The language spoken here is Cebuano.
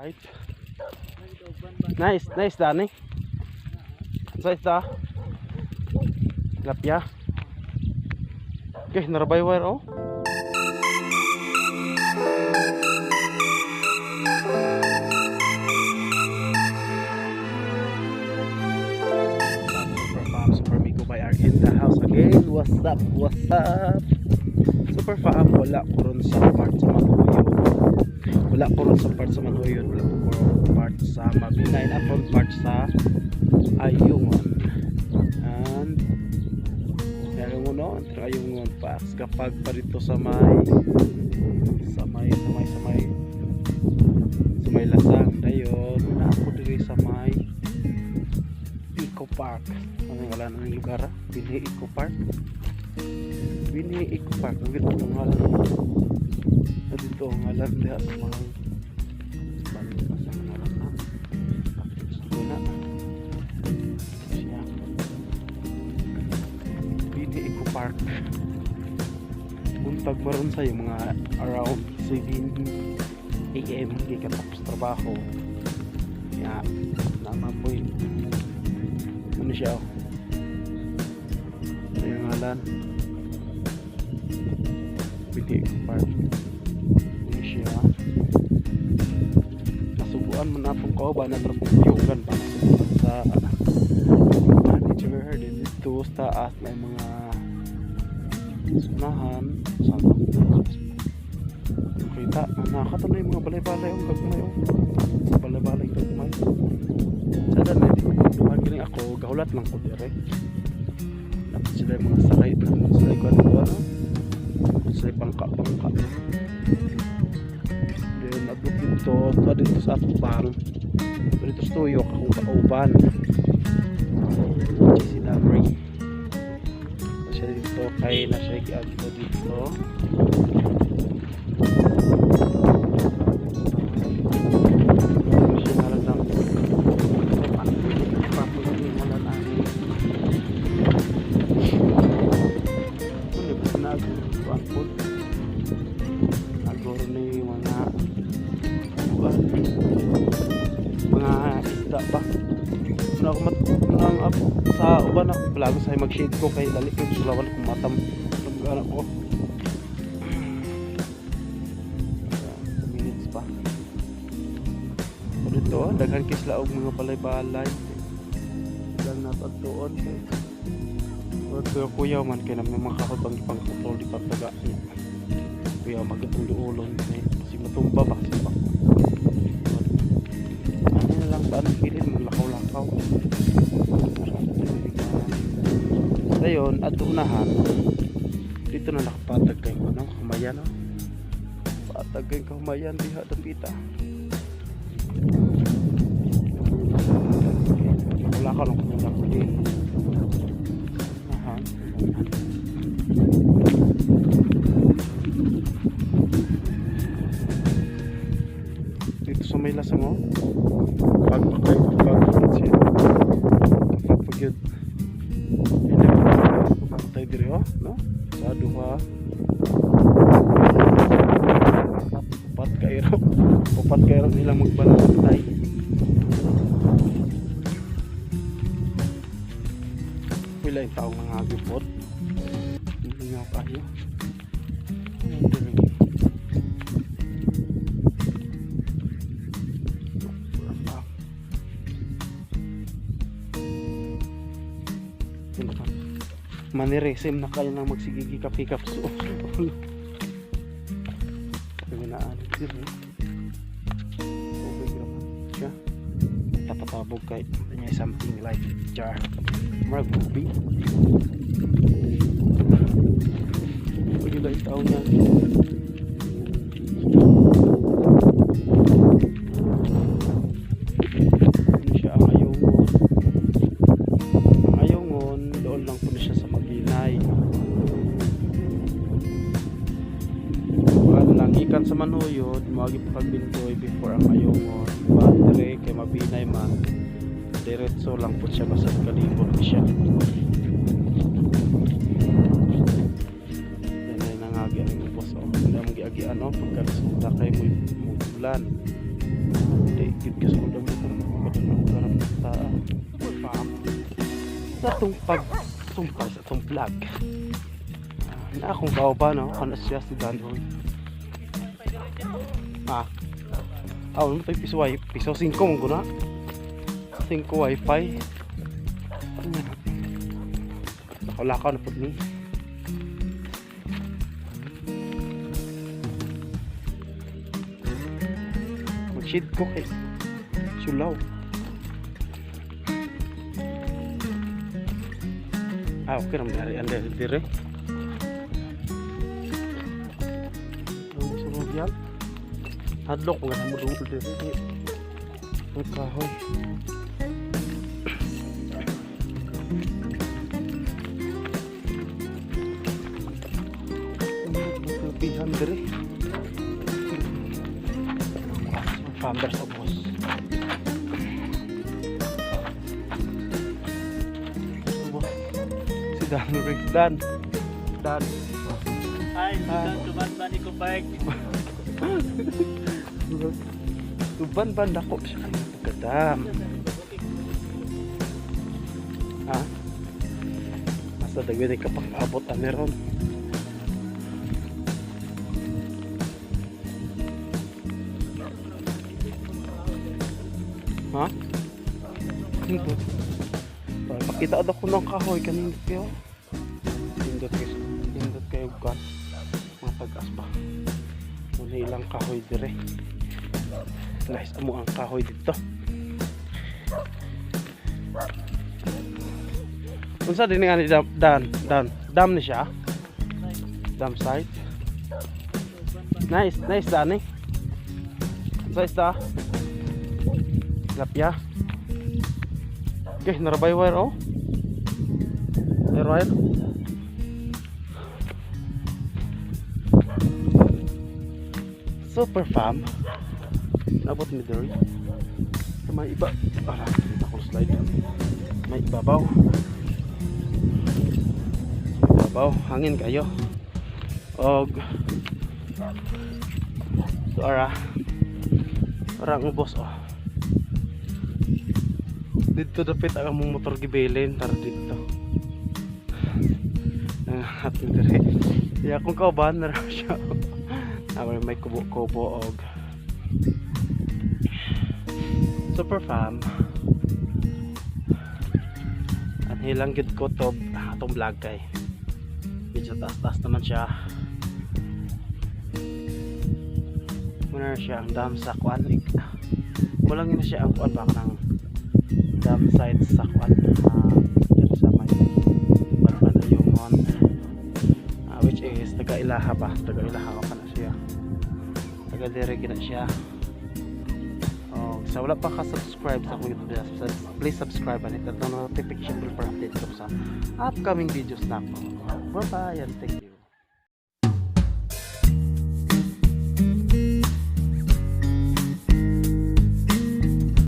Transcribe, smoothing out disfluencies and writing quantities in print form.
Right. Nice, nice dani. Sa isda? Tilapia. Okay, narabay wire oh. Super Fam, Super Miko by are in the house again. What's up? What's up? Super Fam, wala ko ron sa part sa Manhuyon. Wala ko ron sa part sa Manhuyon. Wala ko ron part sa Mabinay. At part sa Ayungon. And Ayungon no? Enter Ayungon pa. Kapag pa dito sa may sa may sa may sa may sa may lasang dayon na ako diri sa may Eco Park. Ano wala na ng lugar ah? Binhi Eco Park. Binhi Eco Park. Ang ganda ng ngalan. Ah, dito ang ngalan diha sa mga balik pa sa ngalan na. Sige na. Siya. Binhi Eco Park. Buntag maron sa mga around 7 a.m. Gikan tapos trabaho. Ya, namapoy ano siya oh. Ito yung ngalan. Binhi Eco Park. Ano siya. Nasubuan man atong kauban na pong kuyugan pa nasubuan sa manager din dito sa taas na mga sunahan sa kita nakakita na yung mga balay-balay ang gagmay oh. Balay-balay gagmay sa dan eh duha gining ako gahulat lang ko dire. Dapat sila yung mga sakay na sila yung kuan ano sila bangka-bangka then adto dito to dito sa atubang dito sa tuyok akong kauban si Damri siya dito kay na siya giagto dito. Siya ngalan lang ngalan ani ano ba nag kuan po nagoro ni mga kuan mga isda ba ano ako mat nang up sa uban ako lago sa mag shade ko kay dali ko sulawan kung matam anak ko. Ayan, 2 minutes pa. So dito oh, daghan kay sila og mga balay-balay lang natadtuon kay or kuya kuya man kay namin mga kakabang pang putol di pagtaga niya kuya magatong duolon kay kasi matumba ba kasi ba ano na lang ba ang kilid maglakaw-lakaw. Dayon at unahan dito na nakapatag kay ano kamayan no patag kay kamayan diha dapita. Wala ka lang kung dati. Aha. Dito sa may lasang oh. Pagpakay, pagpag siya. Pagpag yun. Pagpag diri oh, no? Sa duha. Upat kairo. Upat kairo nilang magbalantay. Wala yung taong nangagipot. Hindi nga kayo. Ano diri? Pa. Ano ka? Maniresim na kayo nang magsigigikap-hikap so. Pinanaan diri. Tubig naman siya. Tapatabog kay niya something like jar. Murag movie. Pwede lang yung tao niya. Ano siya ang Ayungon. Ang Ayungon, doon lang po na siya sa Maginay. Ano lang, ikan sa Manuyod, moagi pa kag Bindoy before ang Ayungon. Pa dire kay Mabinay man. Diretso lang po siya basta kalibot siya. Yan ay nangagi ang ubos oh. Hindi mo giagian oh pagka resulta kay mo ulan. Sa atong pagsumpay sa atong vlog. Na akong kauban, no? Kana siya si Dan Roy. Ah. Ah, ano tayo piso, piso 5 mo guna. 5 wifi. Ano na natin? Lakaw-lakaw na po ni. Mag-shade ko kay sulaw. Ah, okay naman ari ang dire. Ang sunod yan. Hadlok nga mo duol dire. Ang kahoy. Ang dire. Founder sa boss. Boss. Si Dan Rick. Dan. Dan. Hi, Hi. welcome to Banban Eco Park. Tuban ban dako siya kay pagkadam. Ha? Asa dagwin ka pang-abot ani ron. Ha? Dito. Para pakita daw ko ng kahoy kanindot kayo. Pindot kayo. Pindot kayo kan. Mga tag-as ba. Muna ilang kahoy dire. Nice amo ang kahoy dito. Unsa din nga ni dam dan dan dam ni siya? Dam site. Nice, nice dan eh. Unsa isda? Tilapia. Okay, narabay wire oh. Wire wire. Super fam. Nabot mi diri. Sa may iba. Ara, kita ko slide. May ibabaw. Ibabaw, hangin kayo. Og so ara. Ara ang ubos oh. Dito dapit ang among motor gibilin para dito. Ah, at diri. Ya kung kauban na ra siya. Amo may kubo-kubo og super fam. Anhi lang gid ko to atong vlog kay medyo taas-taas naman siya. Muna na siya ang dam sa kuan. Walang na siya ang kuan ba ng dam site sa kuan diri sa may Banban Ayungon, which is taga Ilaha ba, taga Ilaha ka pa na siya, taga diri gina siya. Oh, sa wala pa ka subscribe sa akong YouTube channel, please subscribe and hit the notification bell para update ko sa upcoming videos na ako. Bye bye and thank you.